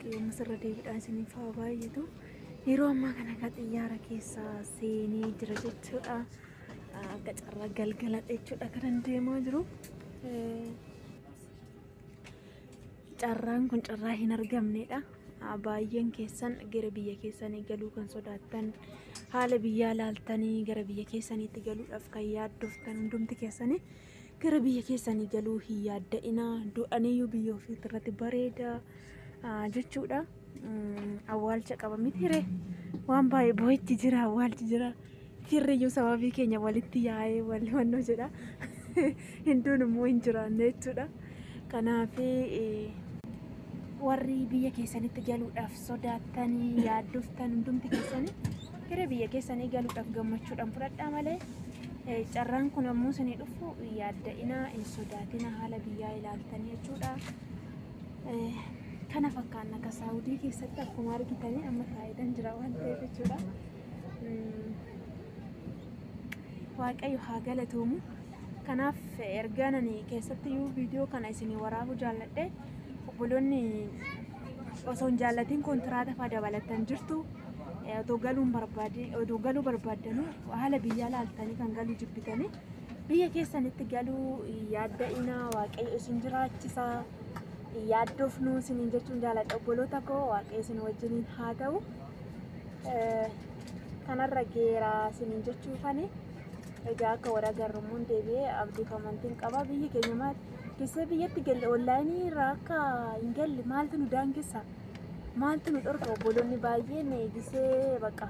Waaqayyo ammas irra deebiidhaan isiniif haa baay'atu. Yeroo ammaa kana kan xiyyaara keessa seenee jira jechuudha. Akka carraa galgala jechuudha kanan deemaa jiru. Carraan kun carraa hin argamnedha. Baay'een keessan gara biyya keessanii galuu kan sodaattan, haala biyyaa laaltanii gara biyya keessaniitti galuudhaaf kan yaaddoftan hundumti keessanii gara biyya keessanii galuu hin yaadda'inaa. Du'aniyyuu biyya ofiitti irratti bareeda jechuudha. Awwaalcha qaba miti ree, waan baay'ee boo'ichi jira, awwaalchi jira. Firriyyuu sababii keenya walitti yaa'ee wal wannoo jedha. Hinduun immoo hin jiraanne jechuudha. Kanaaf warri biyya keessanitti galuudhaaf sodaattanii yaaddoftan hundumti keessanii gara biyya keessanii galuudhaaf gammachuudhaan fudhadhaa malee, carraan kun yommuu isinii dhufu yaadda'inaa, hin sodaatina, haala biyyaa ilaaltanii jechuudha. Kana fakkaanna akka Saawudii keessatti akkuma argitanii amma taayitaan jira waan ta'eef jechuudha. Waaqayyo haa galatoomu. Kanaaf ergaan ani keessattiyyuu viidiyoo kana isinii waraabuu jaalladhe, obboloonni osoo hin jaallatiin kontiraata fa'aa dabalattan jirtu. Otoo galuun barbaade, otoo galuu barbaaddanuu haala biyyaa laaltanii kan galuu jibbitanii, biyya keessanitti galuu yaadda'inaa, Waaqayyo isin jiraachisa. Yaaddofnuu isiniin jechuun jaaladha, obboloota koo. Waaqayyo isin wajjiniin haa ta'u. Kanarra geeraa isiniin jechuufani. Egaa akka warra agarrummuun deebi'ee abdii amantiin qaba. Biyyi keenya maal keessee biyyatti galle, onlaayinii irraa akka hin galle maaltu nu daangessa? Maaltu nu dhorka? Obboloonni baay'een gisee bakka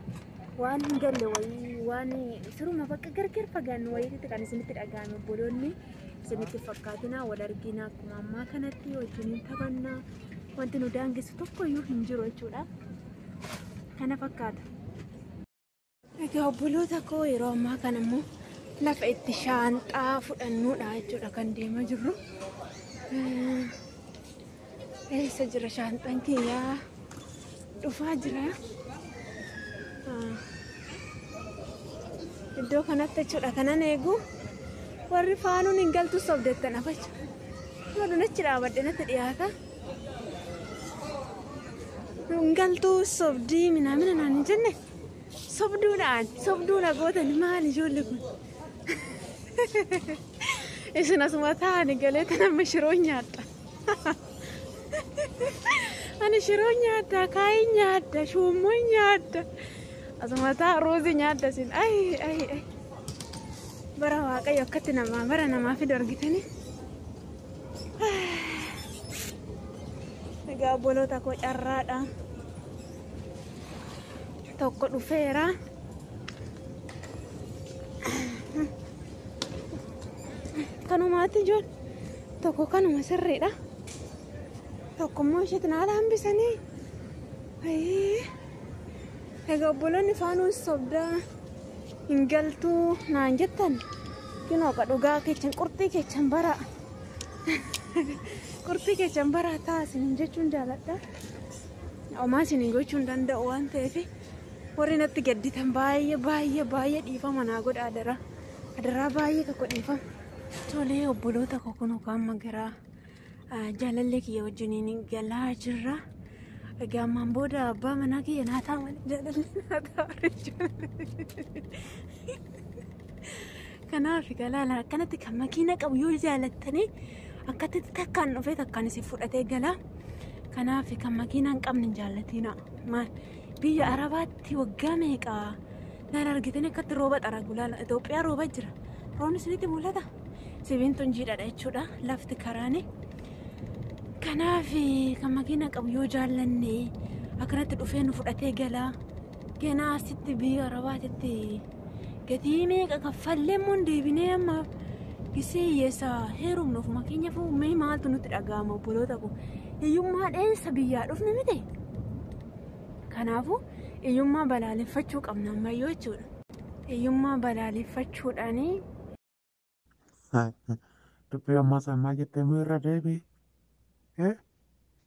waan hin galle wayii, waan siruma bakka gargar fagaannu wayiitti kan isinitti dhaga'ame, obboloonni isinitti fakkaatina. Wal argina, akkuma ammaa kanatti wajjiniin taphannaa, wanti nu daangessu tokkoyyuu hin jiru jechuudha. Kana fakkaata. Egaa obboloota koo, yeroo ammaa kana immoo lafa itti shaanxaa fudhannuudha jechuudha kan deemaa jirru. Eessa jira shaanxaan kiyyaa? Dhufaa jira. Iddoo kanatti jechuudha kanan eegu. Warri faanuun hin galtu sobdettan afacha. Madun achi dhaabadhe natti dhiyaata. Hin galtuu sobdii minaamina naan hin jenne, sobduudhaan sobduu na gootan. Maal ijoollee kun? Isin asuma taa'ani galee tan amma shiroo nyaadha. Ani shiroo nyaadha, kaayii nyaadha, shuummoo nyaadha. Asuma ta'a ruuzii nyaadha isin. Ay ay ay. Bara Waaqayyo akkatti namaa bara namaa fidu argitanii. Egaa obboloota koo, carraadha. Tokko dhufeera. Kanumaatti ijoon tokko kanuma sirriidha. Tokko immoo isheetti naala hambisanii. Egaa obboloonni faanuun sobdaa hin galtuu naan jettan. Kinoo ka dhugaa keechan, qurxii keechan baraa. Qurxii keechan baraa ta'a isiniin jechuun jaaladha. Homaa isiniin gochuu hin danda'u waan ta'eef, warri natti gadditan baay'ee baay'ee baay'ee dhiifama naa godha, adaraa. Adaraa, baay'ee tokko dhiifama. Tolee obboloota koo, kun amma gara jaalallee kiyya wajjiniin galaa jirra. Egaa ammaan booda abbaa manaa kiyya naa ta'a malee jaalallee naa ta'a jechuudha. Kanaaf galaala akkanatti kan makiina qabu yoo jaalattanii akkatti takkaan dhufee takkaan isin fudhatee gala. Kanaaf kan makiina hin qabne hin jaallatina. Maal biyya Arabaatti waggaa meeqa laala argitanii akkatti rooba xaragu laala. Itoophiyaa rooba jira. Roobni isinitti mul'ata. Sibiintuun jiidhadha jechuudha. Lafti karaani. Kanaaf kan makiina qabu yoo jaallanne akkanatti dhufee nu fudhatee gala. Ganaa asitti biyya Arabaatitti gatii meeqa kaffallee immoo deebinee amma gisee hiyyeessa heerumnu ofuma keenya mee maaltu nutti dhaga'ama, obboloota koo? Hiyyummaa dheessa biyyaa dhufne miti. Kanaafuu hiyyummaa balaaleffachuu qabna ammayyoo jechuudha. Hiyyummaa balaaleffachuudhaanii. Dubbii ammaa san maal jettee moo irra deebi'i?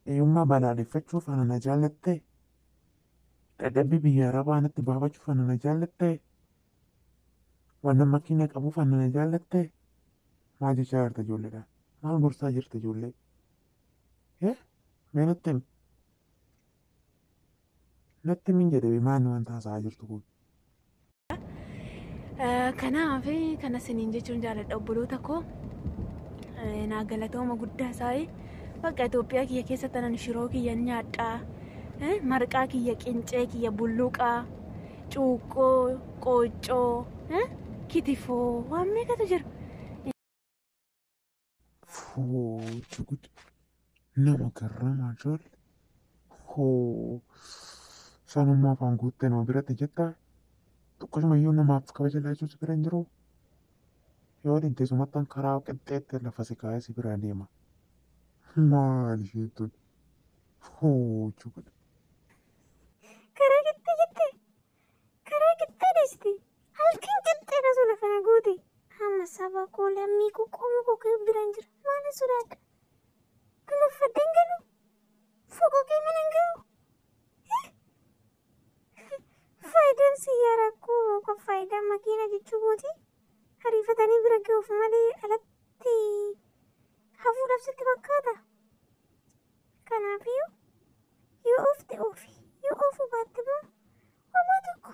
Hiyyummaa balaaleffachuuf ana na jaallattee? Dadhabbii biyya Arabaa natti baafachuuf ana na jaallattee? Waan makiina qabuuf ana na jaallattee? Maal jechaa jirta ijoolleedhaan? Maal gorsaa jirta ijoollee? Mee natti himi. Natti min jedhe maal wanta haasa'aa jirtu kun? Kanaaf kana isiniin jechuun jaaladha obboloota koo. Naa galatooma guddaa isaanii. Bakka Itoophiyaa kiyya keessatti anan shiroo kiyya nyaadhaa. Marqaa kiyya, qincee kiyya, bulluqaa, cuuqqoo, qooccoo, kitifoo waan meeqatu jira. Fuu gud nama garramaa joolle. Hoo sanummaa afaan guuttee nama biratti jettaa? Akkasumayyuu namaaf kabaja laachuu si bira hin jiru. Yoo dinte sumattan karaa qixxeetti lafa si kaa'ee si biraa deema. Maal isheen tun? Hoo gud. Karaa qixxee jette? Karaa qixxee dheesti. Halkan qixxee osoo lafa na goote. Amma saba koo, lammii koo, qomoo koo biraan jira. Maal sodaadha? Kun uffadhee hin galu. Foqoqee mana hin gahu. Faayidaan xiyyaaraa koo yookaan faayidaan makiinaa jechuu kooti ariifatanii bira gahuuf malee alatti hafuudhaaf sitti fakkaata. Kanaafiyyuu yoo oofte oofi, yoo oofuu baatte immoo homaa tokko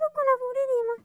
tokko na fuudhee deema.